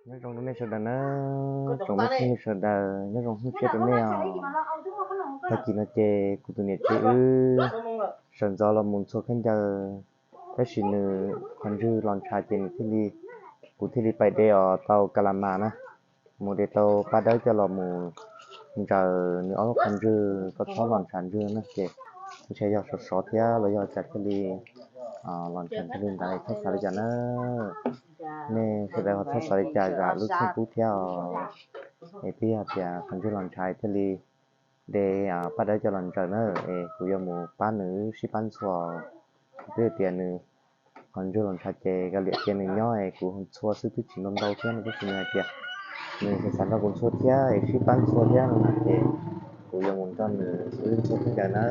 Nyob zoo rau nej sawv daws na, tsoom phooj ywg sawv daws, nyob zoo hnub tshiab rau nej os. Tag kis no ces kuv tus niam tsev wb sawv ntxov los mus ntxhua khaub ncaws, tab sis nws qhov ntswg los ntshav ces nws thiaj li, kuv thiaj li pais de os tau ka la mas na, mus de tau paj dawb coj los mus ntsaws nws ob lub qhov ntswg kom txhob los ntshav ntswg na ces ntshai yog sov sov thiab los yog cas thiaj li los ntshav ntswg li ntawd, txhob xav li cas na. Nej sawv daws ho txhob xav li cas zam lub txim pub thiab os. Es twb yog tias qhov ntswg los ntshav thiaj li de paj dawb coj los ntsaws na, es kuv yuav mus pab nws sib pab ntxhua. Twb tias nws qhov ntswg los ntshav ces kav liam tias nws nyob es kuv ntxhua xwb twb tsis ntau ntau thiab no, tab sis nws hais tias nws xav nrog kuv ntxhua thiab es sib pab ntxhua thiab no na ces kuv yuav mus nrog nws wb ntxhua khaub ncaws na.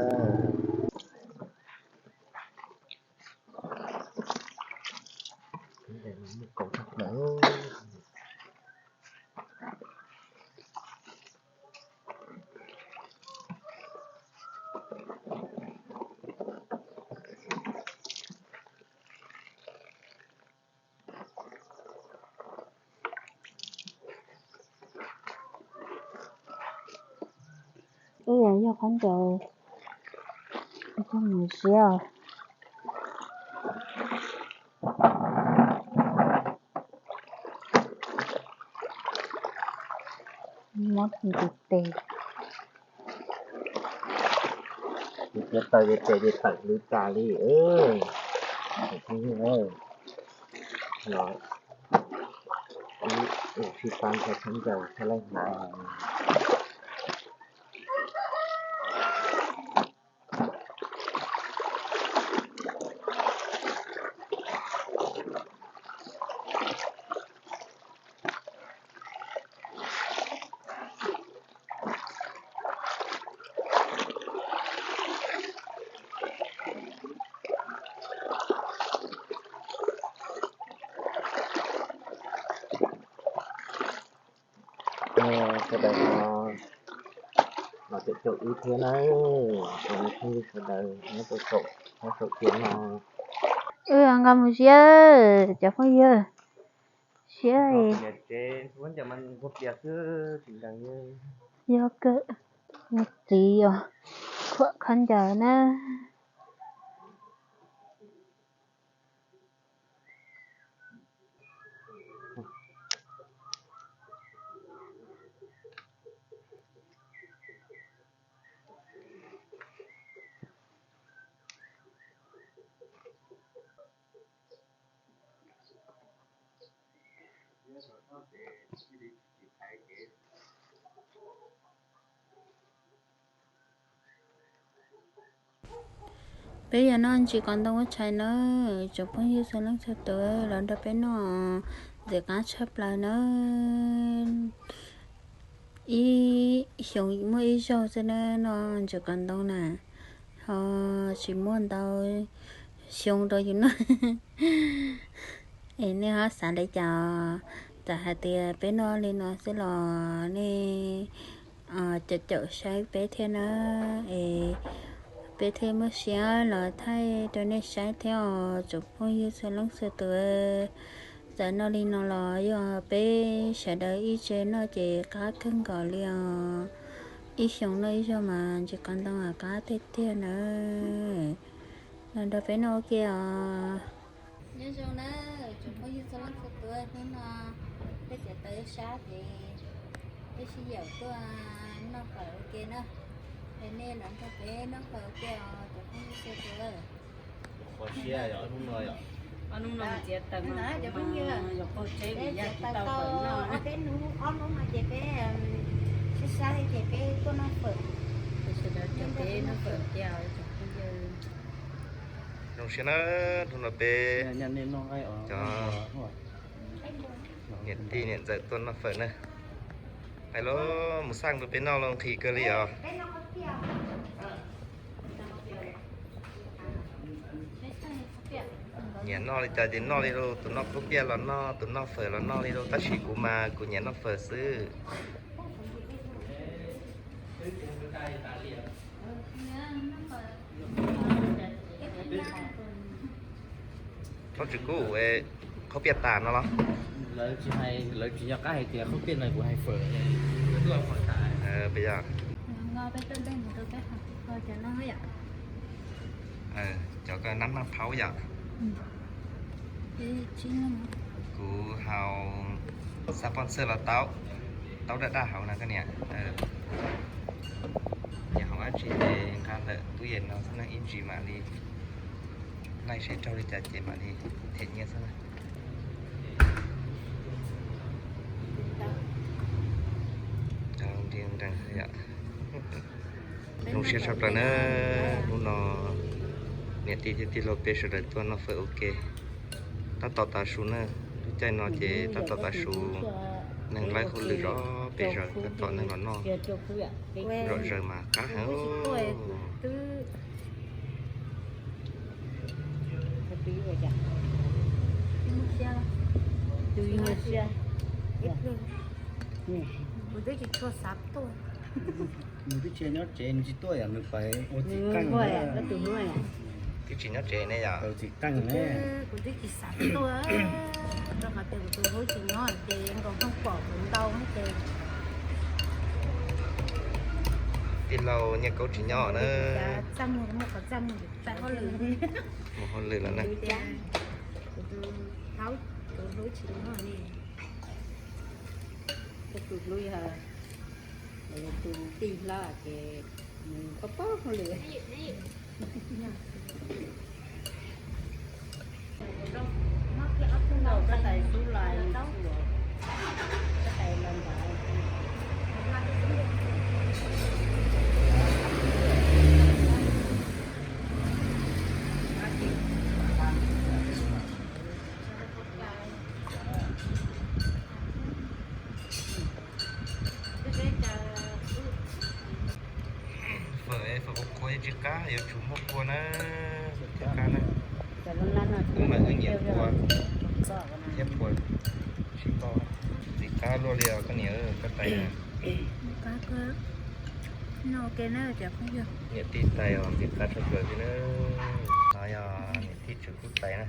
Wb yog qhov ncaws, mus siab os. Mob ntis tes. Tus txiav taws ces tes ces tawm lwv tas li. Los ib ua sib pab ntxhua khaub ncaws thiab laij hnav. Sawv daws no los caum caum wb thiab na, phooj ywg sawv daws nyob rau saum, nyob saum tiaj no. Wb nqa mus siab, cov phooj ywg, siab. Yog kawg, txiv os, khuam khaub ncaws na. Peb yog noj ntsis qos ntoo ua tshais na, tsoom phooj ywg txhua leej txhua tus los nrog peb noj, ntxim qab tshaj plaws na. Ib xyoos muaj ib zaug xwb na noj ntsis qos ntoo na, ho tsis muaj ntau xyoo rau yus noj. Es nej ho xav li cas? Txawm hais tias peb noj li no xwb los nej caum caum saib peb thiab na, es peb thiaj muaj siab los thaij rau nej saib thiab os tsoom phooj ywg txhua leej txhua tus. Txawm noj li no los yog peb sawv daws ib tse noj ces qab kawg nkaus li os. Ib xyoos noj ib zaug mas ntsis qos ntoo qab tiag tiag na. Los nrog peb noj ua ke os. Nyob zoo na tsoom phooj ywg txhua leej txhua tus, hnub no peb txiav taws sab ces peb sib yaum tuaj noj fawm ua ke na. Es nej los nrog peb noj fawm ua ke os tsoom phooj ywg txhua tus. Qhov siab yog hnub no yog, hnub no txiav taws mas yog qaug tsev vim yog tsis tau fawm noj. Peb hnub ob hnub no ces peb sib sab li ces peb tuaj noj fawm. Sawv daws caum peb noj fawm ua ke os tsoom phooj ywg. Zoo siab na, hnub no peb cov niam tij niam ntxawm tuaj noj fawm na. Hais los mus xaj pub peb noj los nqhis kawg li os. Nyiam noj li cas ces noj li lauj, tus noj khaub piaj los noj, tus noj fawm los noj li lauj, tab sis kuv mas kuv nyiam noj fawm xwb. Txhob tsis kub es Khaub piaj tas no los? Lawv tsis hais, lawv tsis nco qab hais tias khaub piaj no kuv hais fawm. Peb yog cov koj nab nab phaub yom. Kuv haus xab poj xwb los tau, tau daj daj hauv na koj niam. Nyiam haus dab tsi ces nqa ntawm tub yees no xwb na, ib ntsis mam li laij seb raug li cas ces mam li them nyiaj xwb na. Zoo siab tshaj plaws na. Hnub no niam tij thiab tij laug peb sawv daws tuaj noj fawm ua ke. Tab tom tav su na, lub caij no ces tab tom tav su, neeg laij hauj lwm zov pes zaws tab tom neeg los noj zom zaws mas qab heev. Nws twb tsis nyob tsev, nws tsis tuaj yom, nws pais ua txiv qeej. Twb tsis nyob tsev ne yom. Txiv qeej ne. Kuv twb tsis xav tuaj, rau qhov tias kuv tus hlub tsis nyob ces nkaus phooj pom kuv ntau ces. Tij laug Nyiaj Kaub tsis nyob na. Txaj muag, muaj qhov txaj muag, mus hauj lwm lawm na. Kuv tus hlub, tus hlub tsis nyob ne. Tus hlub yog tus tij hlob ces nws paub paub hauj lwm. Koj tais xub lais, koj tais los ntawd. Fawm, fawm kua kua tsis qab, yuav tsum muaj kua na. Tsis qab na. Wb mas wb nyiam kua thiab kua tsis tau. Txiv qab luaj li os koj niam, koj tais. Niam tij tais os, txiv qab tshaj plaws li na. No yog niam tij Tswv Kub tais na.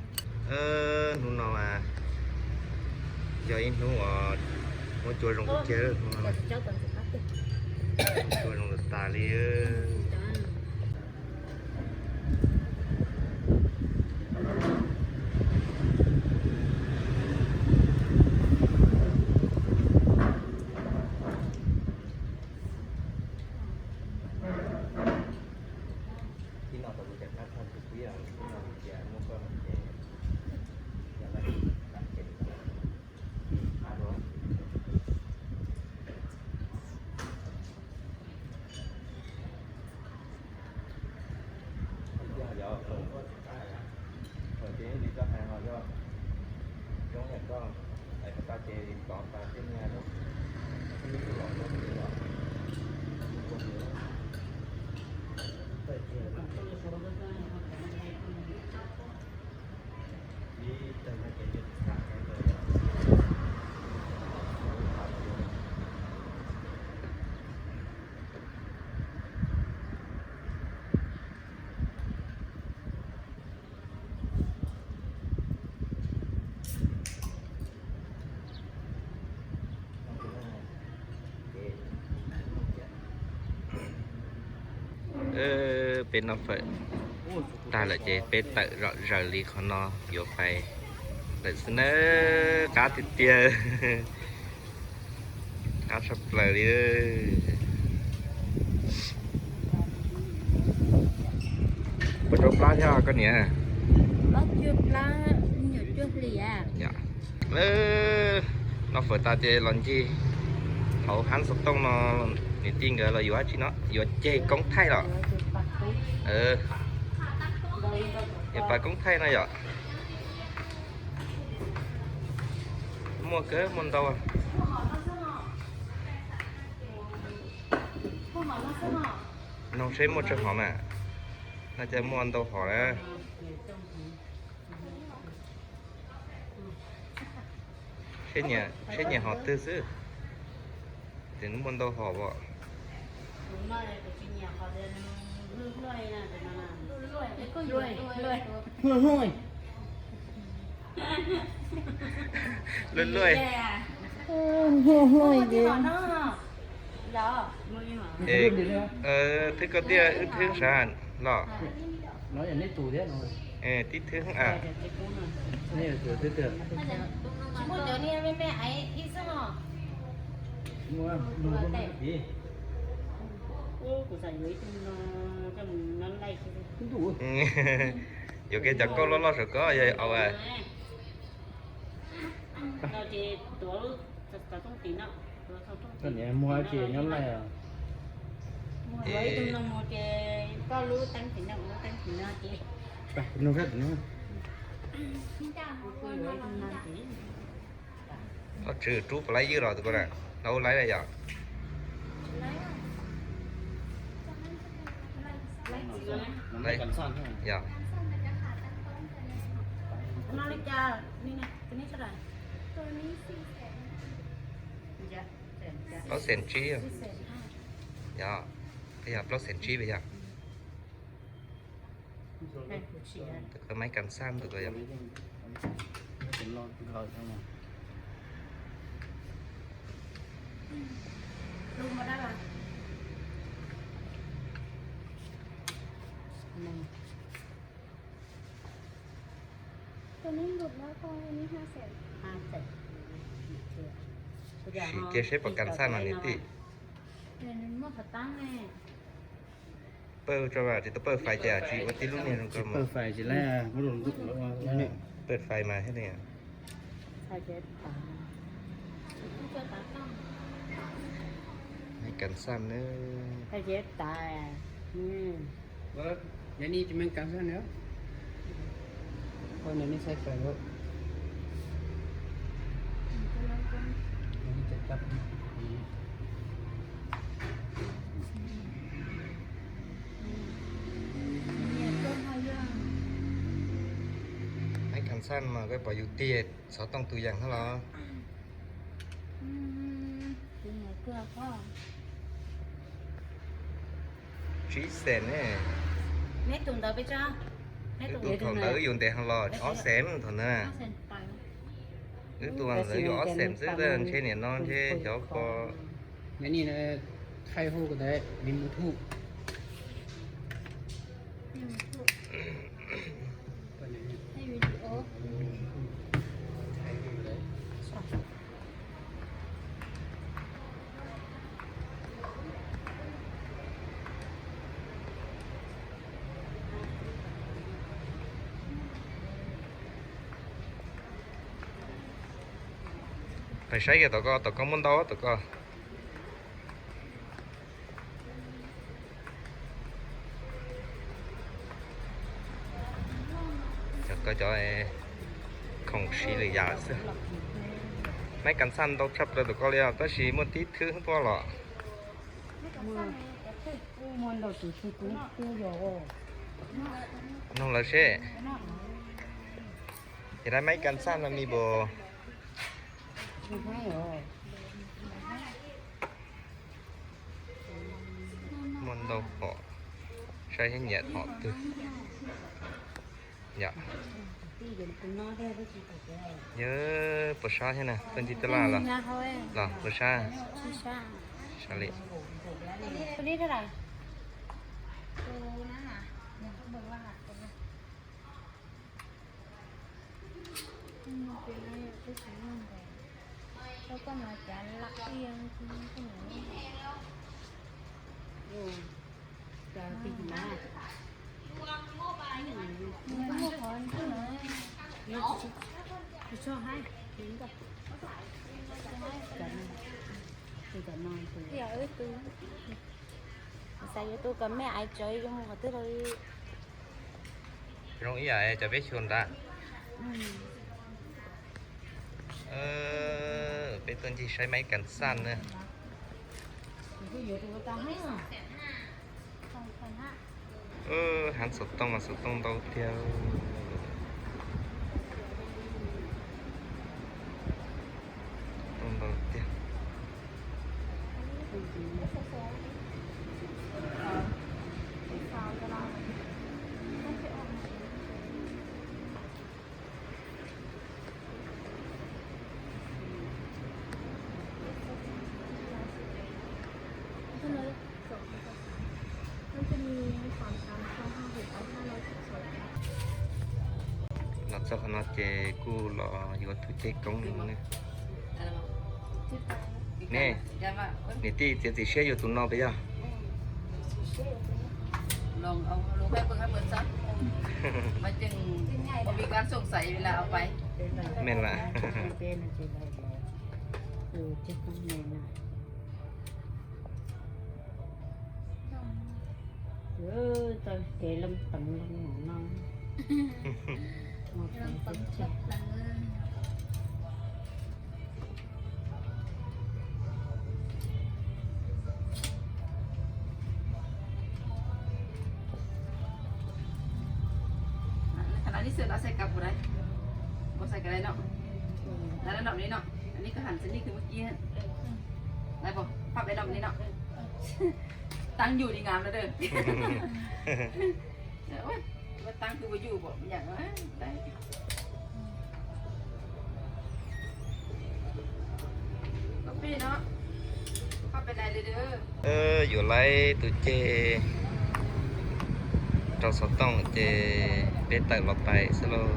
Hnub no mas yog ib hnub uas muab cua zoo kawg kiag, cua zoo tas tas li. Ib no tau kuv cov qab tshaj tus pib, ib no kuv cia muab koj no ces yog laj qab ces qab dua. Yog yog, ces li koj hais ho yog zoo yam koj hais, koj tas ces tov tas tej niag lub, lub los lub los. Peb noj fawm tag lawm ces peb tawm zom zaws li qhov no yuav pais lawm xwb na. Qab tiag tiag, qab tshaj plaws li. Puas tau plab thiab koj niam? Noj fawm tas ces los ncig hauv hab xov tooj no, niam tij nkawd los yuav dab tsi no, yuav ceg koob thaij los? Yuav pab koob thaij no yom. Muaj kawg, muaj ntau. Noog seb muaj tsawg hom mas. No cas muaj ntau hom na. Seb nyiam hom twg xwb. Ces muaj ntau hom os. Luaj luaj. Muaj muaj ces. Thwb koj tiag, wb thwb sav los. Tib thwb a. Yuav kiag cov kauj loj loj saum ko yog au. Muag ces nyob laij. Koj tswv rub puas laib ywj los tus ko na, no ua laib lawm yom? Yog. Plaub xees tsib. Yog, yog plaub xees tsib yog. Tus ko maiv kas xaj tus ko yog. Sim kiag seb puas kas xaj no niam tij. Pawj tso, tsis tau pawj fais ces tsis ua tib lub niag zoo ko mas. Pawj fais mas thiaj li. Maiv kas xaj na. Maiv kas xaj mas koj pom yus tiag xov tooj tus yees no los. Tsib xees ne. Wb tus thaum ntawd wb yus ntes ho los ob xees thaum ntawd. Wb tus ntawd yus ob xees xwb, ntshe niam no ntshe xyov ko. Pais saib kiag tom ko, tom ko muaj ntau tom ko. Cov ko cov khoom siv lwm yam xwb. Maiv kas xaj ntau tshaj plaws tom ko li os, tab sis muaj tib thwb tuaj los. Noog lawv seb. Ces lawv maiv kas xaj no me npaum. Muaj ntau hom, saib seb nyiam hom twg. Yog, yog puas sab thiab na, tuaj ncig tuaj laj los, los puas sab? Sab li. Xav yuav tus kom mej aiv tso zoo qhov twg rau li. Zoo ib yam cov peb xyuas ntawd. Peb tuaj ncig saib maiv kas xaj na. Hav xov tooj mas xov tooj ntau tiag. Xov tooj ntau tiag. Txog qhov no ces kuj los yuav tus ceg koob ne. Ne, niam tij txiav txim siab yuav tus no puas yog? Meej lawm. Txog kev loo teev loo no, loo teev tshaj plaws. Qhov no nej xwb no xav kav puas dai, puas xav kav dai no, dai no li no, nej koj hais xwb nej twb muab kiag, dai puas pab peb no li no, taab yuj li ngam no dawb. Taab twb puas yuj pom yam no. Yuav laib tus ceg rau xov tooj ces peb tawm los pais xwb lauj.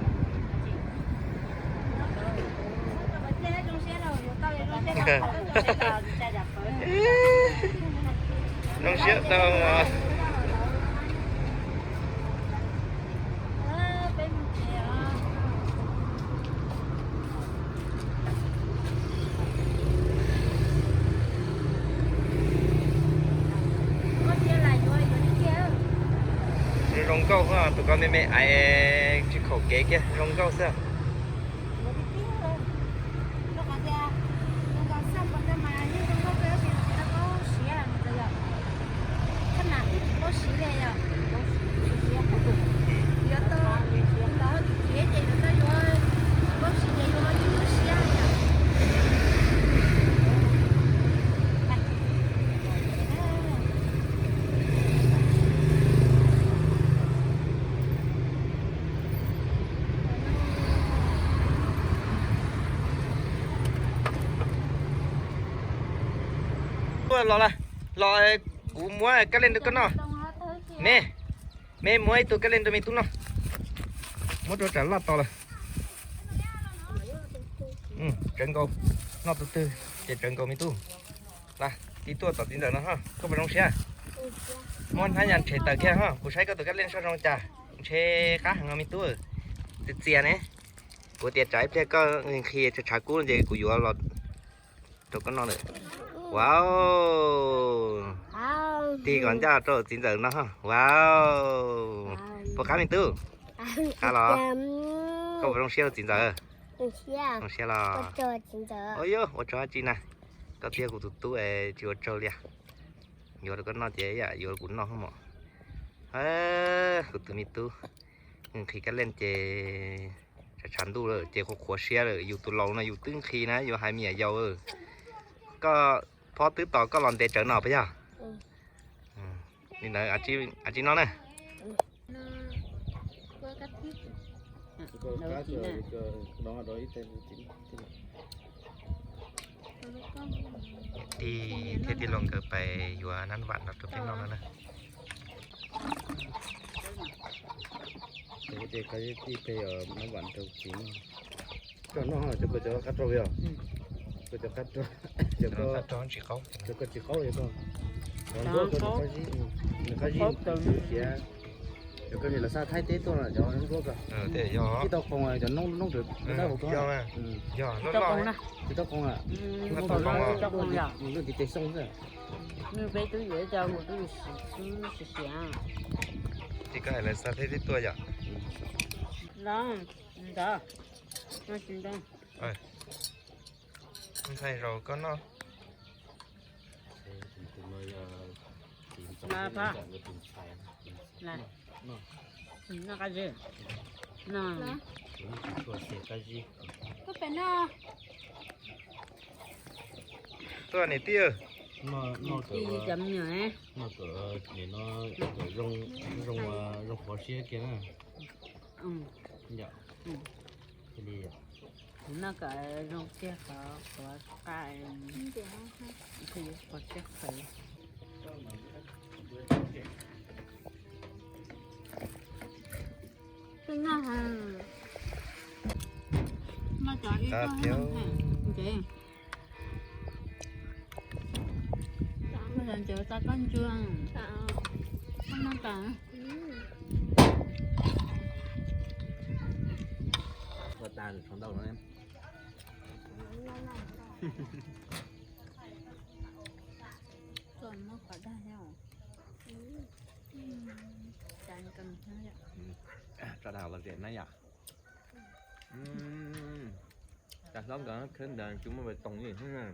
Zoo siab tau. Zoo nkauj, tus ko me me aiv tsis khaum kev kiag, zoo nkauj xwb. Los lawm, los, kuv muab kab leej rau koj noj. Me, me muab ib tug kab leej rau me tub noj. Muab rau tsam loj tos lawm. Tsawv nkaus, noj tus twg ces tsawv nkaus me tub. Tib tuaj tom txiv ntxawm no, koj puas zoo siab? Muab hnab yas ntshe tawm kiag ho, kuv saib koj tus kab leej soj zoo cas, ntshe qab heev no me tub. Txias txias ne. Kuv tias tsam ib pliag koj nqhis tshav kub ces kuv yuav los rau koj noj lawm. Wow, tig kom ncaj rau txiv ntxawm no. Wow, puas qab me tub? Qab los? Koj puas zoo siab rau txiv ntxawm? Zoo siab los? Ua tsaug dab tsi na? Koj thiab kuv tus tub tsis ua tsaug li. Yuav rau koj noj ces yuav rau kuv noj mos. Kuv tus me tub nqhis kab leej ces tshav tshav ntuj lawm ces qhuav qhuav siab lawm. Yus tus laus no yus twb nqhis na, yuav hais me nyuam yaus. Koj phob twb tos koj los ntev tsawv no puas yog? Li ntawd, a tsis noj na. Tig thiab tij laug nkawd pais yuav nab vam no rau peb noj no na. Nab vam rau txiv noj. Cov no cov ko cov qab rau yog, ko cov qab rau, cov ko tsis qaub, cov ko tsis qaub, cov ko nws qab zib, nws qab zib siav. Cov ko niam los xa Thaib teb tuaj no cov nruab ko. Tsis tau qoos, cov noob noob rawv dawb hauv ko. Tsis tau qoos, tsis tau qoos, nws lub ntiv tes xoo xwb. Nws peb twb yuav cov mus twb siav. Ces koj hais lawv xa Thaib teb tuaj yom? Los ntawd no tsis ntau. Ntxhais zaum koj noj. Noj qab zib. Tuaj niam tij. Noj kom, noj kom zoo, zoo qhuav siab kiag na. Yom, li yom. Kuv noj kom zoo kiag qhov qab, qhov siab qhawv. Twb noj heev. Qab thiab. Nws txav koj ntsuag. Koj noj tas. Ua tas sov ntau no. Tso dag los tias na yom. Cas hlob nkawd khawb ntawd tsis muaj pes toos li thiab na.